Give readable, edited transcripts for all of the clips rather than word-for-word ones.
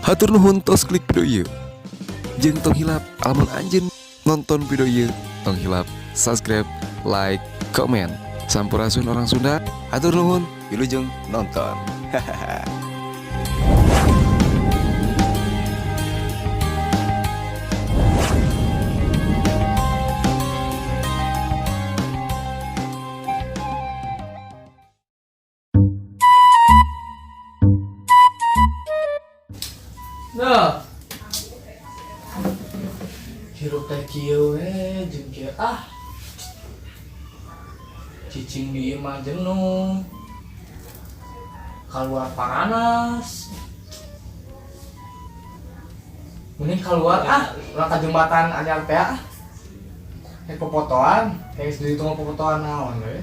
Hatur nuhun tos klik video ieu. Jeung tong hilap lamun anjeun nonton video ieu, tong hilap subscribe, like, komen. Sampurasun orang Sunda. Hatur nuhun, wilujeng nonton. Hahaha. Nah. Hirup teh kieu we jeung kieu ah. Cicing di imah jenuh. Kaluar panas. Mending keluar ah, ulah ka jembatan anyar teh ah. Kayak popotoan, kayak geus dihitung popotoan naon we.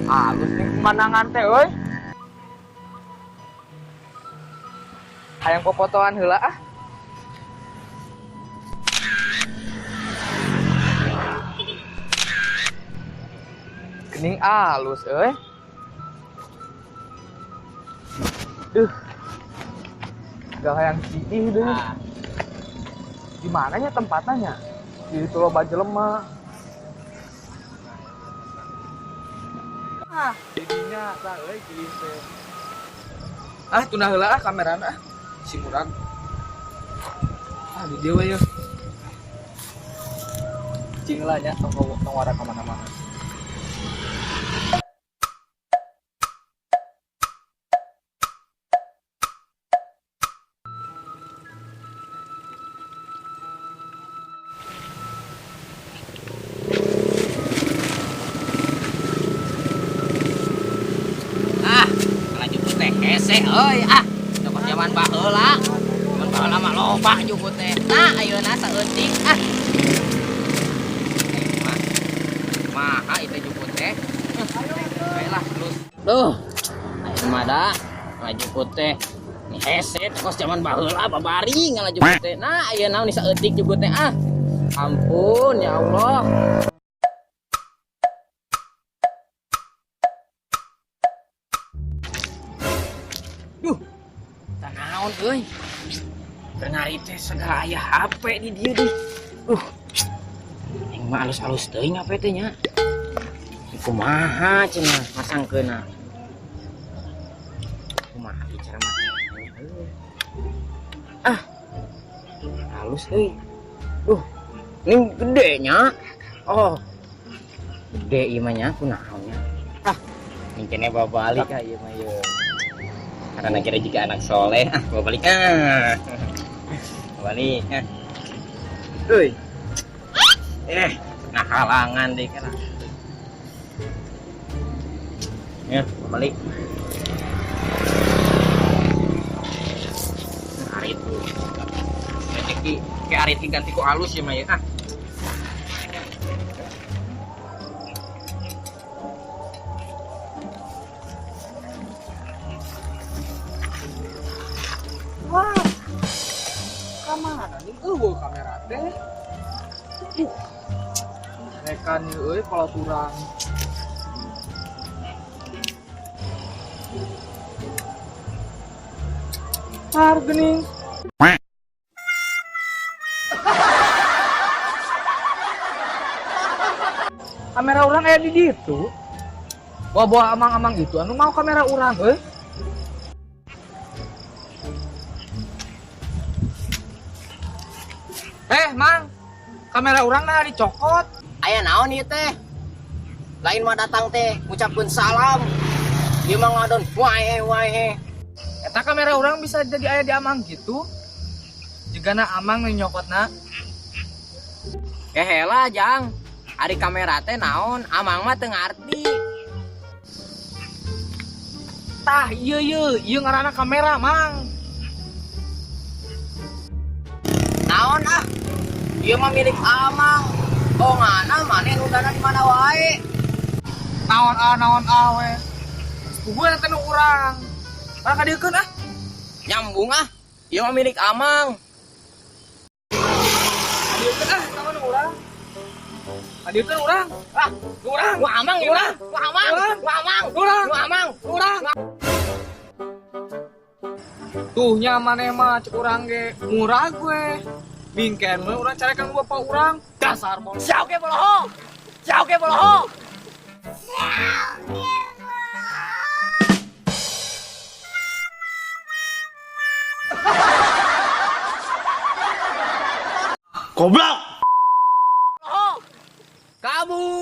Halus nih pemandangan teh euy. Hayang popotoan heula ah. Gening alus euy. Duh. Gak hayang ciih deh. Di mananya tempatnya? Di itu loba jelema. Ah, jadinya tah euy geulis teh. Ah, tunda heula ah kamerana ah. Si murag. Ah, di dieu we yeuh. Cing lah nya tong tong wara ka mana-mana. Ah, jukut teh hese euy ah. Jukut zaman baheula. Zaman baheula mah loba jukut teh. Nah, ayeuna saeutik ah. Mah. Maha itu jukut teh. Baiklah, terus. Duh. Ayeuna mah da jukut teh. Ni hese kos zaman baheula babari ngalah jukut teh. Nah, ayeuna ni saeutik jukut teh ah. Ampun ya Allah. Duh, tanaon euy. Ngari teh segala aya HP di dieu deh. Aing mah alus-alus teuing HP teh nya. Kumaha cenah masangkeunna. Kumaha ieu cara make? Ah. Halus euy. Duh, ini gede nya. Oh. Gede ieu mah nya kunaon nya. Ah, mungkin bawa balik ah ieu mah ieu. Karena kira juga anak soleh, ah, bawa balik ah. Bawa balik ah. Uy. Nah halangan deh kan. Ya, bawa balik. Arit. Rezeki kayak arit ganti ku halus ya mah ya. Ah. Wah, kamana nih eueuh kamera teh? Rekan ieu euy palaturan. Har geuning. Kamera Kamera urang aya di ditu. Bawa-bawa amang-amang itu anu mau kamera urang euy. Mang, kamera urang nah dicokot. Aya naon ieu teh? Lain mah datang teh ngucapkeun salam. Ieu mah ngadon wae wae. Eta kamera urang bisa jadi aya di amang gitu. Jigana amang nu nyokotna. Kehela jang. Ari kamera teh naon? Amang mah teu ngarti. Tah, ieu ieu, ieu ngaranna kamera, Mang. Naon ah? Ieu mah milik amang. Oh ngana maneh nundana di mana wae? Naon ah, naon ah we. Sepupu eta nu urang. Mana kadieukeun ah? Nyambung ah. Ieu mah milik amang. Kadieukeun ah, naon nu urang. Kadieukeun urang. Ah, Nu urang. nu amang ieu mah. Nu amang. Nu amang. Urang. Nu amang. Urang. Tuh nya maneh mah cek urang ge murah gue. Bingken we urang carekan bapak urang. Dasar bolong. Siau ge bolohong. Siau ge bolohong. Goblok! Kabur.